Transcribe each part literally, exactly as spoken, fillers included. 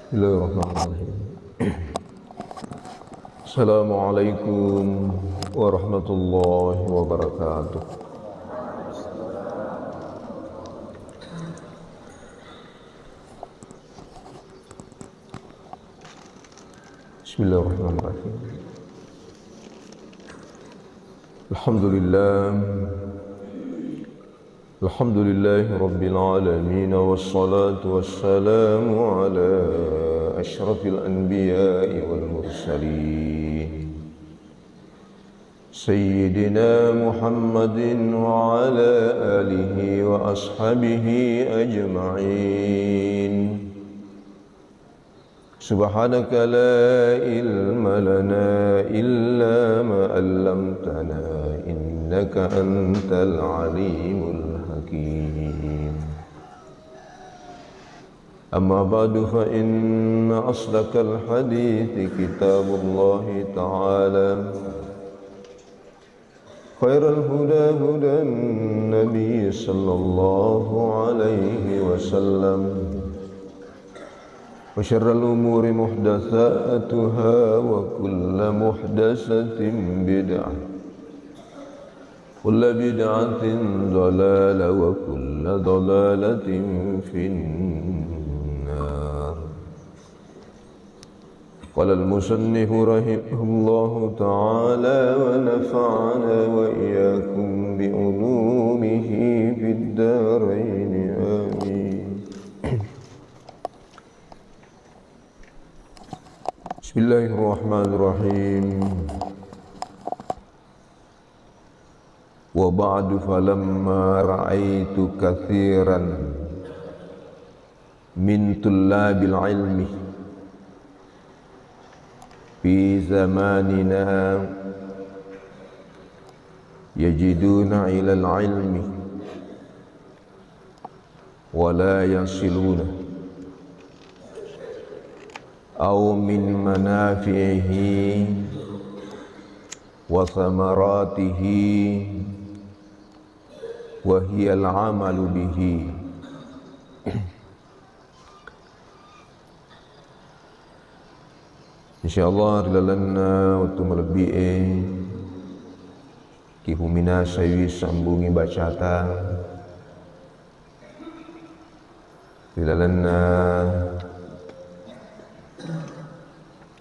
Bismillahirrahmanirrahim. Assalamualaikum warahmatullahi wabarakatuh. Bismillahirrahmanirrahim. Alhamdulillah. Alhamdulillahi rabbil alamin, wassalatu wassalamu ala asyrafil anbiya'i wal mursalin, Sayyidina Muhammadin wa ala alihi wa ashabihi ajma'in. Subhanaka la ilma lana illa ma 'allamtana, innaka antal alimul hakim. Amma ba'du, fa inna asdaqal hadithi kitabullahi ta'ala, khairal huda hudan nabi sallallahu alaihi wasallam, wa syarrul umuri muhdatsatuha, wa kullu muhdatsatin bid'ah, kullu bid'atin dhalalah, wa kullu dhalalatin finnar. Qala al-musannifu rahimahullahu ta'ala wa nafa'ana wa iyyakum bi ulumihi fid darain, amin. Bismillahirrahmanirrahim. Wa ba'du, falamma ra'aitu katsiran min tullabil ilmi fi zamanina yajiduna ilal ilmi wa la yasiluna, aw min manafi'ihi wa thamaratihi wa hiyal amalu bihi. Insyaallah, ri lalenna wettu malebbi'e, kihuminasaiwi sambungi bacata, ri lalenna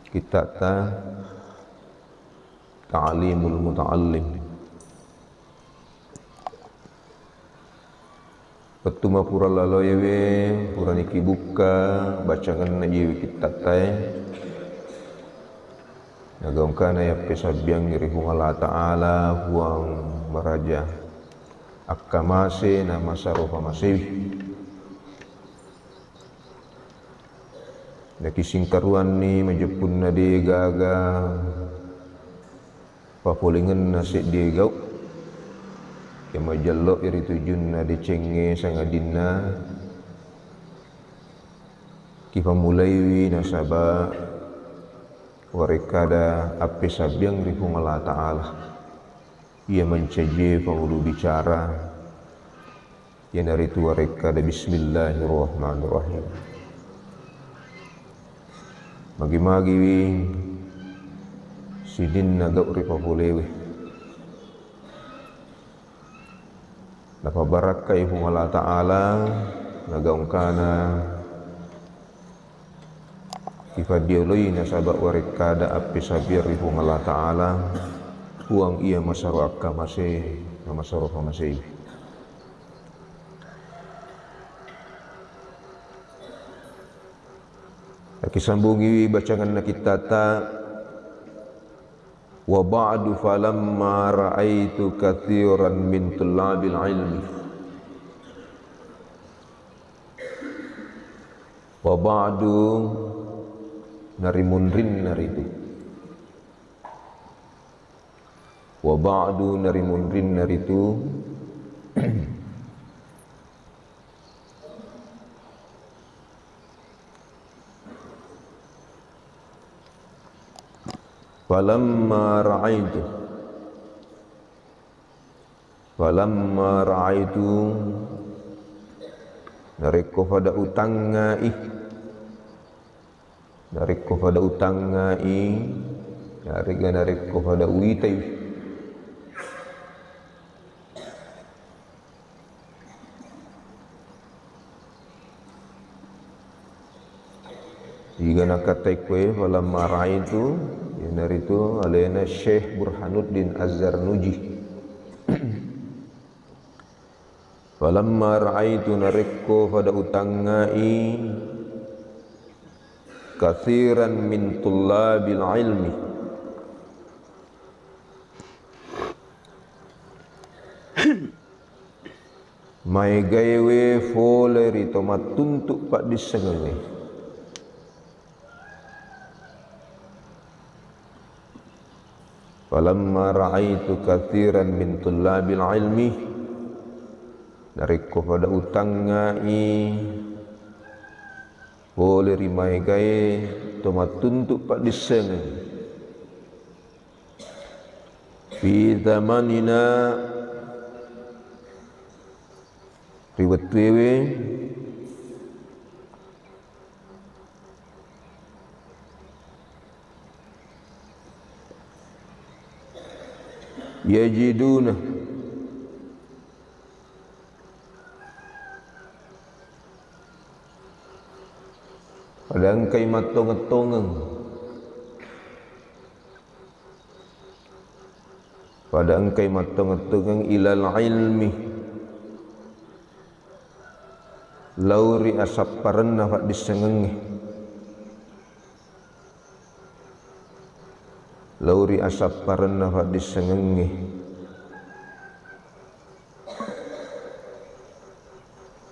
kitta'ta Ta'limul Muta'allim. Wettu mapura laloewe, puraniki bukka bacangenna iyewe kittattae, nagaungkana yappesabbiangngi ri Puang Allah Ta'ala, Puang maraja akkamase na masaro pamasewi. Nakisingkaruanni majeppunna de gaga papolengenna seddie gau, iya majello ri tujunna decengnge, sangadinna kipammulaiwi nasaba warekkada appesabbiang ri Puang Allah Ta'ala. Iya mancajie pangulu bicara, iyanaritu warekkada bismillahirrahmanirrahim. Magi-magiwi sidinna gau ripapolewe. Napabarakkai Puang Allah Ta'ala, nagaungkana ipaddioloi nasaba warekkada appesabbiang ri Puang Allah Ta'ala, Puang iya masaro akkamase, na masaro pamasei. Nakisambungiwi bacangenna kittata, wa ba'du falamma ra'aitu katsiran min tullabil ilmi. Wa ba'du, narimunrinna ritu. Wa ba'du, narimunrinna ritu. Falamma ra'aitu. Falamma ra'aitu, narekko pada utangngai, Narekko pada utangngai, yarega narekko pada uitai. Iga nakattai koe, falamma ra'aitu, iyanaritu alena Syekh Burhanuddin Az-Zarnuji. Falamma ra'aitu, narekko pada utangngai, katsiran min tullabil ilmi, maegaewe fole ri to mattuntu paddissengengnge. Falamma ra'aitu katsiran min tullabil ilmi, narekko pada utangngai pole ri maegae to mattuntu paddissengeng, fi zamanina, ri wettuewe, yajiduna, pada engkai mattongeng-tongeng, pada engkai mattongeng-tongeng ilal ilmi, lao ri asapparenna paddissengengnge. Lao ri asapparenna paddissengengnge.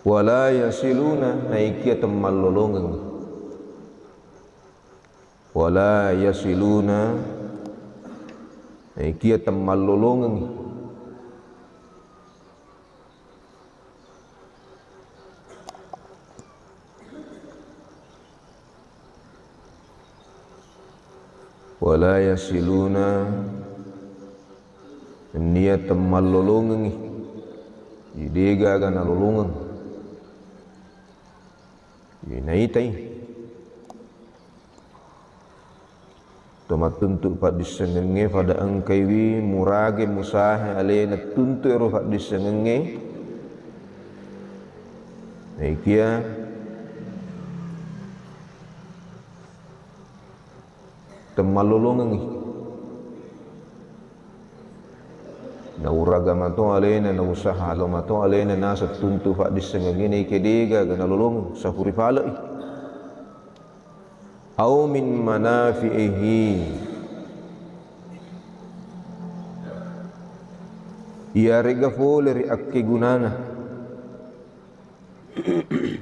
Wala yasiluna, naikia temmallolongeng. Wala yasiluna, naikia temmallolongeng. Wala yasiluna, nennia temmallolongengngi, degaga nalolongeng. Naitai to mattuntu paddissengengnge, pada engkaiwi murage musahe alena tuntu ero paddissengengnge, naikia temmallolongengngi. Nauraga mato alena, nausaha lo mato alena naseng tuntu paddissengengnge, naikia degaga nalolongeng, sapuri pale'i. Au min manafi'ihi, iyarega fole ri akkegunana,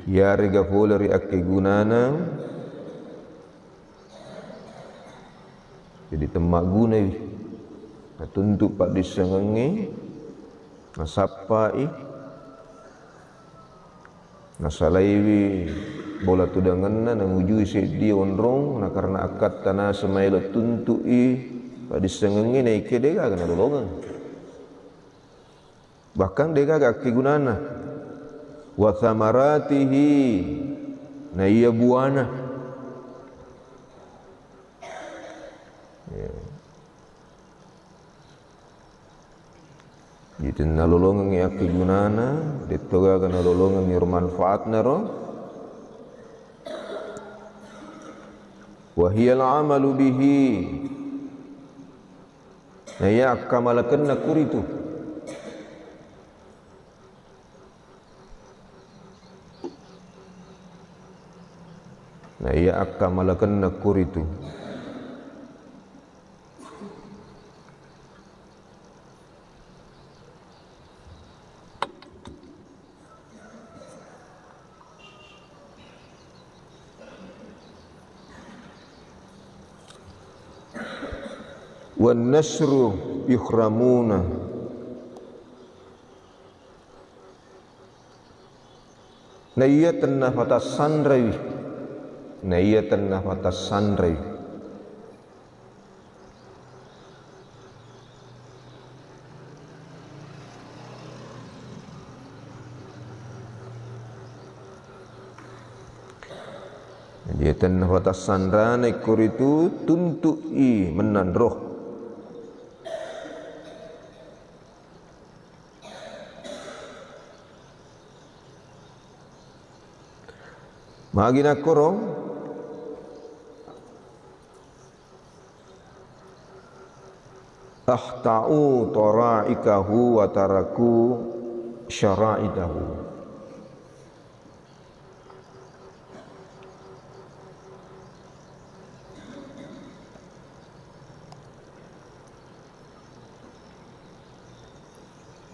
iyarega fole ri akkegunana. Jadi temmagunai natuntu paddissengengnge, nasappai, nasalaiwi bola tudangenna, nangujui seddi onrong, nakarena akkatta naseng maelo tuntu'i paddissengengnge, naikia degaga nalolongeng. Bahkan degaga akkegunana. Wa thamaratihi, naiya buana. Ya. Jadi nalolongengngi akkegunana, detto gaga nalolongengngi ro manfaatna ro. Wa hiyal amalu bihi. Naiya akkamalakenna kuritu. Naiya akkamalakenna kuritu. Wan nasru yuhramuna. Naiya tennapatassanraiwi, naiya tennapatassanraiwi. Jadi tenna fatassanrana ikkoritu tuntu'i mennang roh. Magi nakkoro? Ahta'u tara'ikahu wa taraku syara'itahu.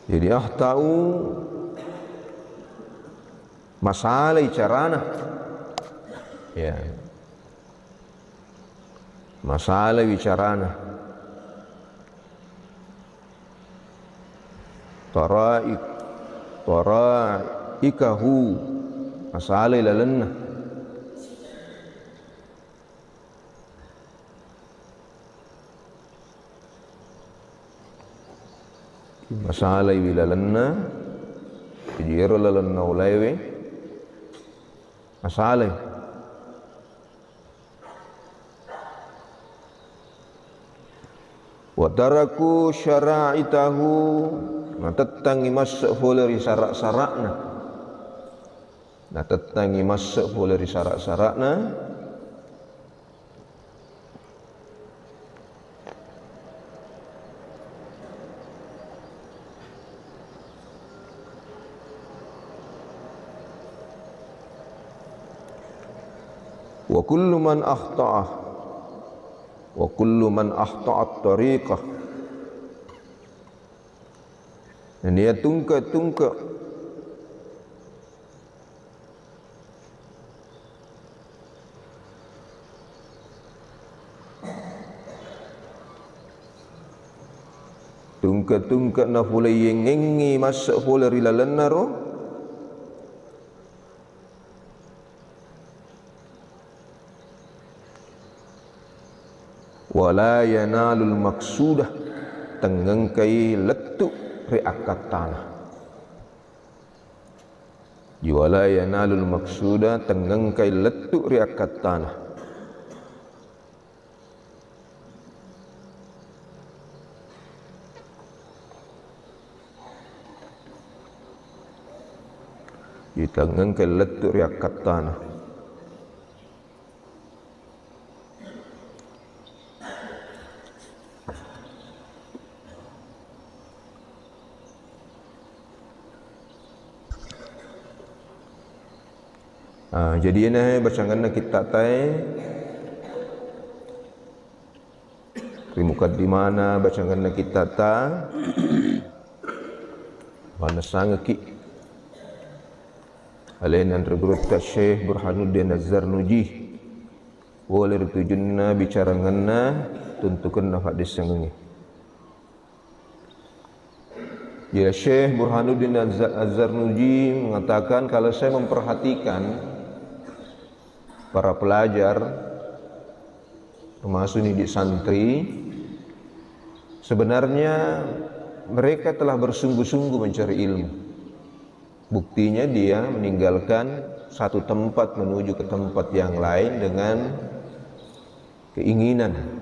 Jadi ahta'u masalai carana. Ya. Masalai carana. Taraik, taraikahu, masalai lalenna. Masalaiwi lalenna, jadi ero lalenna ulaewe masalai. Wa taraku syara'itahu, natettangngi masse' fole ri sara'-sara'na. Natettangngi masse' fole ri sara'-sara'na. Wa kullu man akhta'a, wa kullu man ahta'at tariqah. Dan iya tungke-tungke Tungke-tungke nafulaiyengngengngi masse' fole ri lalennaro, wala yanalul maksuda, tengngengkai lettu' ri akkattana. Wala yanalul maksuda, tengngengkai lettu' ri akkattana. Itengngengkai lettu' ri akkattana. Ah, jadi iyana bacangenna kitta'tae, ri mukaddimana bacangenna kitta'ta, manessangekki alena anre gurutta Syekh Burhanuddin Az-Zarnuji. Pole ri tujunna bicarangenna tuntukenna faddissengengnge. Jadi Syekh Burhanuddin Az-, Az-Zarnuji mengatakan, kalau saya memperhatikan para pelajar, termasuk ini di santri, sebenarnya mereka telah bersungguh-sungguh mencari ilmu. Buktinya dia meninggalkan satu tempat menuju ke tempat yang lain dengan keinginan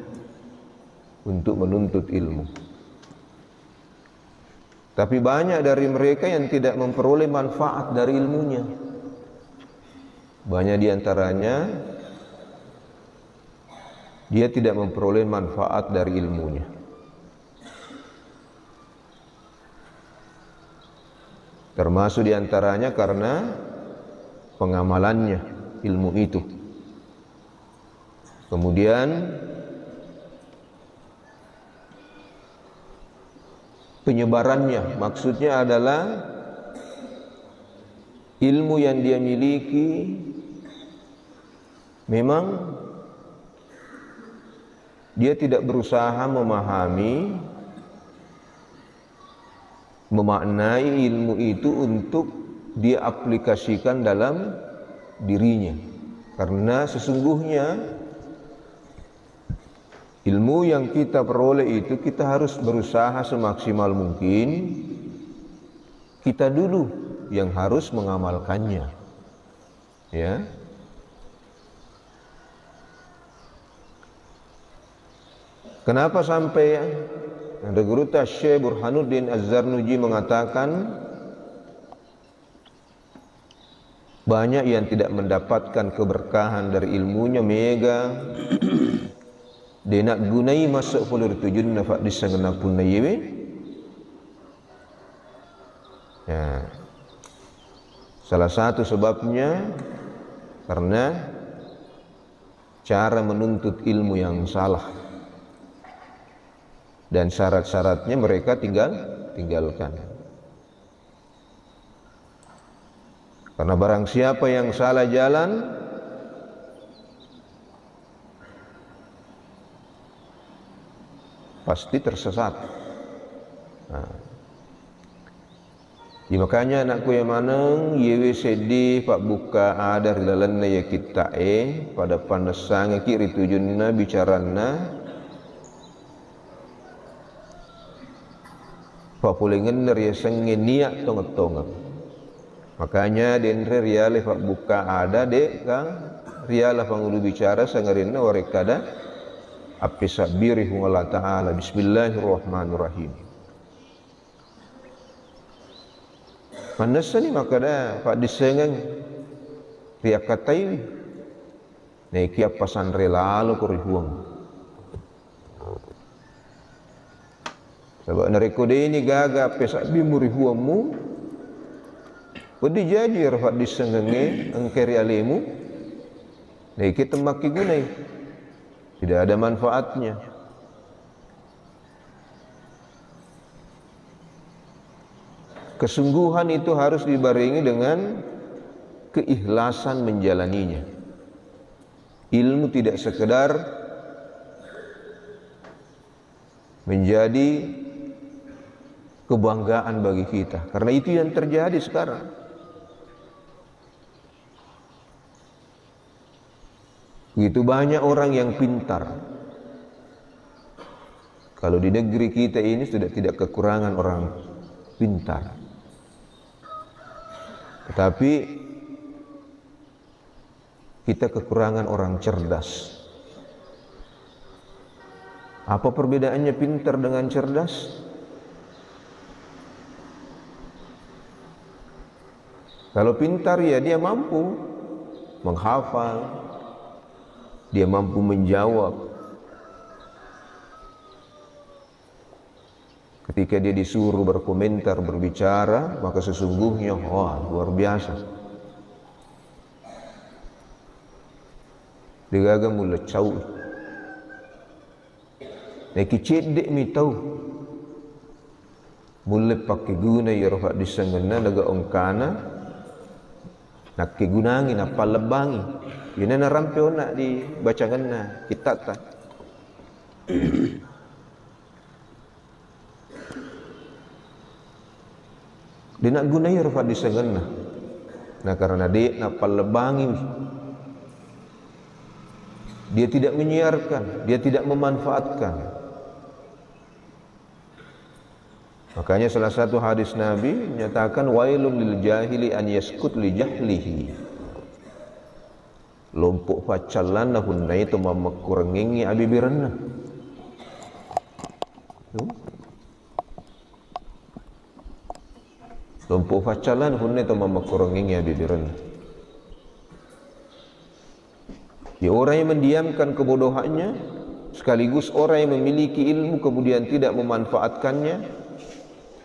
untuk menuntut ilmu. Tapi banyak dari mereka yang tidak memperoleh manfaat dari ilmunya. Banyak di antaranya dia tidak memperoleh manfaat dari ilmunya. Termasuk di antaranya karena pengamalannya ilmu itu. Kemudian penyebarannya, maksudnya adalah ilmu yang dia miliki memang dia tidak berusaha memahami, memaknai ilmu itu untuk dia aplikasikan dalam dirinya. Karena sesungguhnya ilmu yang kita peroleh itu, kita harus berusaha semaksimal mungkin kita dulu yang harus mengamalkannya. Ya. Kenapa sampai Gurutta Syekh Burhanuddin Az-Zarnuji mengatakan, banyak yang tidak mendapatkan keberkahan dari ilmunya, mega de' naggunai masuk pole ri tujunna faddissengeng napunna iyewe. Ya. Salah satu sebabnya karena cara menuntut ilmu yang salah dan syarat-syaratnya mereka tinggal tinggalkan. Karena barang siapa yang salah jalan, pasti tersesat. Nah. Jadi makanya anakku yang maneng, yewe seddi pabbukka ada ri lalenna ya kitta'e, pada pannessangeki ri tujunna bicaranna, Pappolengenna riasengnge niat tongeng-tongeng. Makanya denre riale fabbukka ada, de' ka riala pangulu bicara sangarinna warekkada appesabbi ri Puang Allah Ta'ala. Bismillahirrahmanirrahim. Mannessani makkada faddissengeng riakkataiwi. Naiki appasanre laloko ri Puang. Saba' narekko de'ni gaga appesabbimu ri Puangmu, wedding jaji ero faddissengengnge engka ri alemu, naiki temmakkegunai. Tidak ada manfaatnya. Kesungguhan itu harus dibarengi dengan keikhlasan menjalaninya. Ilmu tidak sekedar menjadi kebanggaan bagi kita, karena itu yang terjadi sekarang. Begitu banyak orang yang pintar. Kalau di negeri kita ini sudah tidak kekurangan orang pintar. Tetapi kita kekurangan orang cerdas. Apa perbedaannya pintar dengan cerdas? Kalau pintar, ya, dia mampu menghafal, dia mampu menjawab. Ketika dia disuruh berkomentar, berbicara, maka sesungguhnya, wah, luar biasa. Degaga mulle cau. Naiki cedde'mi tau mulle pakkeguna iyaro faddissengenna, naga engkana nakkegunangi, nappallebbangi. Iyana narampe onna di bacangenna kitta'ta. De' naggunai ero faddissengenna. Nah, karena de' nappallebbangiwi. Dia tidak menyiarkan, dia tidak memanfaatkan. Makanya salah satu hadis Nabi menyatakan, "Wailul lil jahili an yaskut li jahlihi." Lompo faccallanna hunnai to mammekkurengengngi abibirenna. Tuh. Lompo faccallan hunne to mammekkurengengngi abibirenna. Ya, orang yang mendiamkan kebodohannya, sekaligus orang yang memiliki ilmu kemudian tidak memanfaatkannya,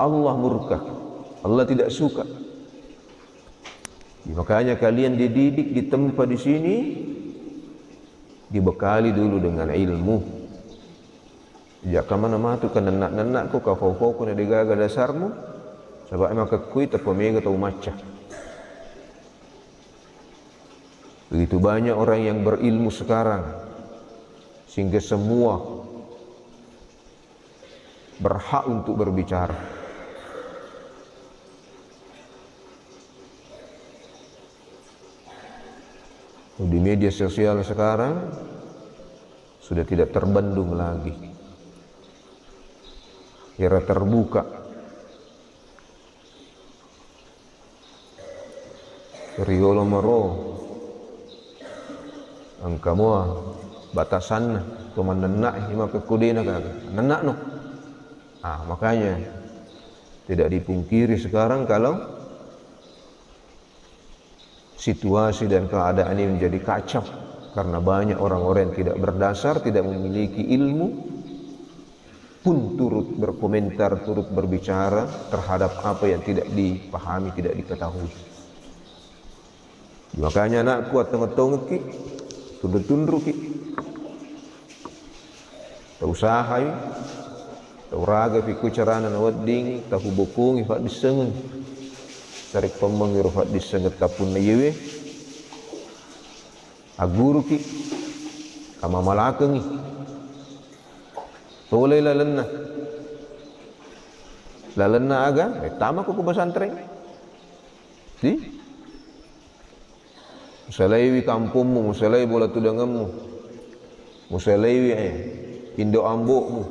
Allah murka. Allah tidak suka. Ya, makanya kalian dididik, ditempa di sini, dibekali dulu dengan ilmu. Jaka mana matu ka nenna-nenna ko, ka fau-fau ko na degaga dasarmu, saba' makekkui teppa mega tau macca. Begitu banyak orang yang berilmu sekarang, sehingga semua berhak untuk berbicara. Di media sosial sekarang, sudah tidak terbendung lagi. Era terbuka. Riolo maro engka mua batasanna, to mannenna, ima pekko dena gaga. Nenna no. Ah, makanya tidak dipungkiri sekarang kalau situasi dan keadaan ini menjadi kacau karena banyak orang-orang yang tidak berdasar, tidak memiliki ilmu, pun turut berkomentar, turut berbicara terhadap apa yang tidak dipahami, tidak diketahui. Makanya anakku, attongeng-tongengki, tunru-tunruki. Tausahai, tauraga pikku carana nawedding tahubokongi faddissengeng. Sarekkuammengngi ro faddissengeng tapunna iyewe, agguruki, kamamalakengi. Tolai lalenna. Lalenna aga? Eh, tamako ku pesantren. Di? Musalaiwi kampommu, musalai bola tudangemmu, musalaiwi, eh, indo ambo'mu,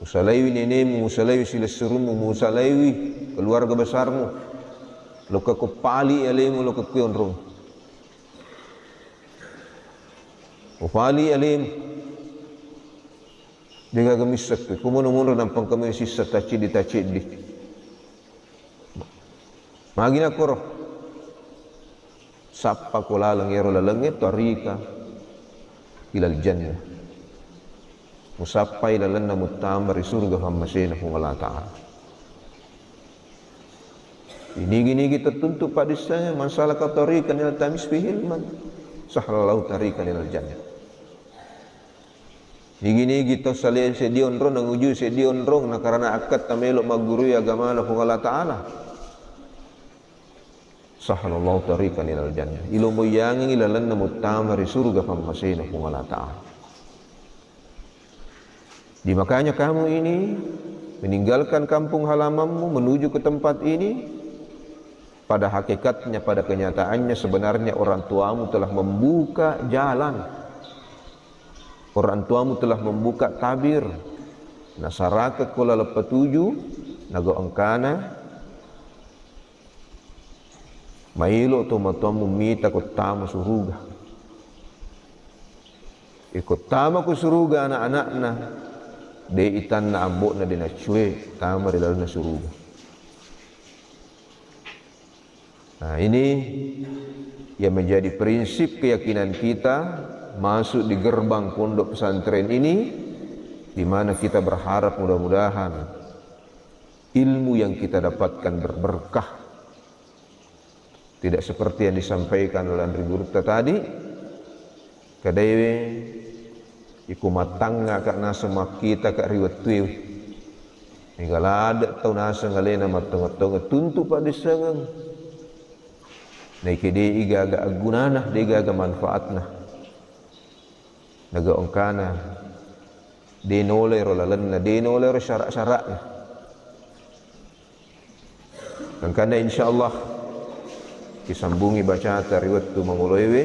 musalaiwi nenemu, musalaiwi silessurummu, musalaiwi keluarga besarmu. Lokka ko pali alemu, lokka ko onrong. Upali alemu. Degaga misseng koe. Ko monro-monro nampangka melo sissa taceddi-taceddi. Magi nakkoro? Sappako laleng ero lalengnge, tariqa ilal jannah. Musappai lalenna muttama ri surga fammasena Puang Allah Ta'ala. Nigi-nigi tertuntuk paddissengeng, man salaka tariqan yaltamisu fihi ilman, sahhalallahu tariqan ilal jannah. Nigi-nigi tau salai seddi onrong, nangujui seddi onrong, nakarana akkatta melo maggurui agamana Puang Allah Ta'ala. Sahhalallahu tariqan ilal jannah. Ilomoiyangengi lalenna muttama ri surga fammasena Puang Allah Ta'ala. Di makanya kamu ini meninggalkan kampung halamanmu menuju ke tempat ini, pada hakikatnya, pada kenyataannya sebenarnya orang tuamu telah membuka jalan. Orang tuamu telah membuka tabir. Nasaraka ko laleng patuju, naga engkana maelo tomatoammu mita ko tama suruga. Iko tama ko suruga anak-anakna, de itanna ambo'na de naccue tama ri lalenna suruga. Nah, ini yang menjadi prinsip keyakinan kita masuk di gerbang pondok pesantren ini, di mana kita berharap mudah-mudahan ilmu yang kita dapatkan berberkah. Tidak seperti yang disampaikan oleh Andri Gurutta tadi, kedewe iko mattangngaka naseng makkitaka ri wettuewe. Mega ladde tau naseng alena mattongeng-tongeng tuntu paddissengeng. Naike de gaga aggunana, de gaga manfaatna. Naga engkana, de nolai ro lalenna, de nolai ro syarak-syarakna. Engkana insyaallah kisambungi bacata ri wettu mangoloewe.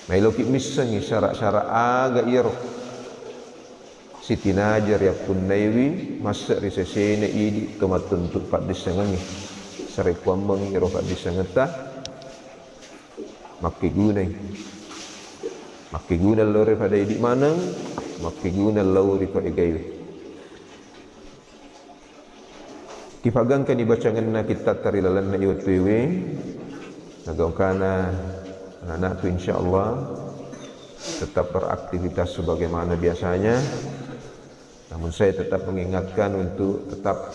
Maeloki missengi syarak-syarak aga iyaro sitinaja riappunnaiwi masse ri sesena idi to mattuntu paddissengengnge. Sarekkuammengngi ro paddissengetta makkegunai. Makkeguna lao ri pada idi maneng, makkeguna lao ri paegaiwe. Kipagangkani bacangenna kittatta ri lalenna iwettuewe, nagaukkana anak-anakku insyaallah tetap beraktivitas sebagaimana biasanya. Namun saya tetap mengingatkan untuk tetap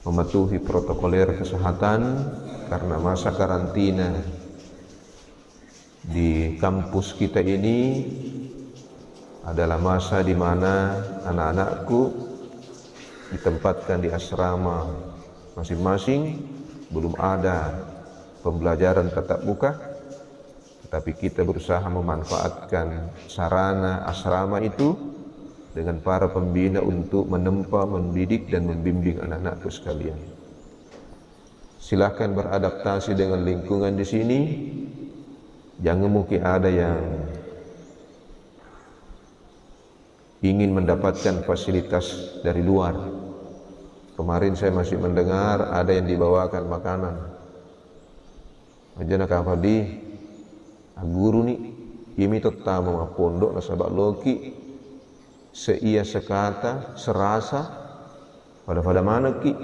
mematuhi protokoler kesehatan karena masa karantina di kampus kita ini adalah masa di mana anak-anakku ditempatkan di asrama masing-masing, belum ada pembelajaran tatap muka, tetapi kita berusaha memanfaatkan sarana asrama itu dengan para pembina untuk menempa, mendidik, dan membimbing anak-anakku sekalian. Silahkan beradaptasi dengan lingkungan di sini. Jangan mungkin ada yang ingin mendapatkan fasilitas dari luar. Kemarin saya masih mendengar ada yang dibawakan makanan. Ajana kapang di agguruni, imi tottama mappondo nasaba loki seiya sekata serasa pada-pada manekki.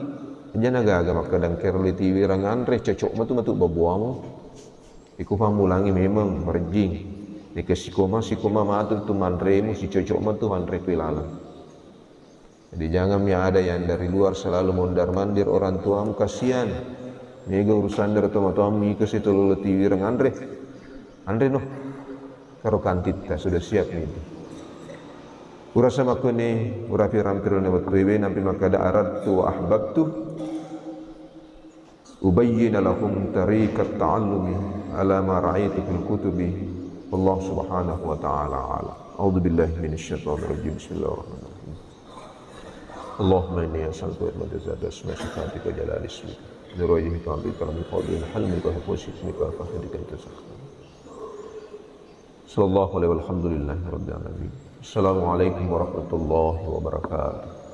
Ajana gaga makkeda engkero letiwireng anre, cocok matu matu babuamu. Iko fammulangi memang merjing. Nika sikoma, sikoma matu tu manremu, sicocok matu anre ku ilaleng. Jadi, jangan mi ada yang dari luar selalu mondar-mandir orang tuamu, kasihan. Mega urusan dari tomatoamu, iko sitolo letiwireng anre. Anre no. Karo kantitta sudah siap mi itu. Urasa makkoni, urapi rampir ne wettu iwe nampi makkada aradtu wa ahbabtu. Ubayyina lahum tariqat ta'allumi ala ma ra'aitu fil kutubi. Wallahu subhanahu wa ta'ala a'lam. A'udzu billahi minasy syaithanir rajim. Bismillahirrahmanirrahim. Allahumma inni as'aluka ilman nafi'an wa asma sifatika wa jalali ismika. Nuru wajhika wa karamika wa halmika wa husni ismika wa fadlika. Sallallahu alaihi walhamdulillahi rabbil alamin. Assalamualaikum warahmatullahi wabarakatuh.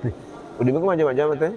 Nih, udah mau kemana jam-jam teh?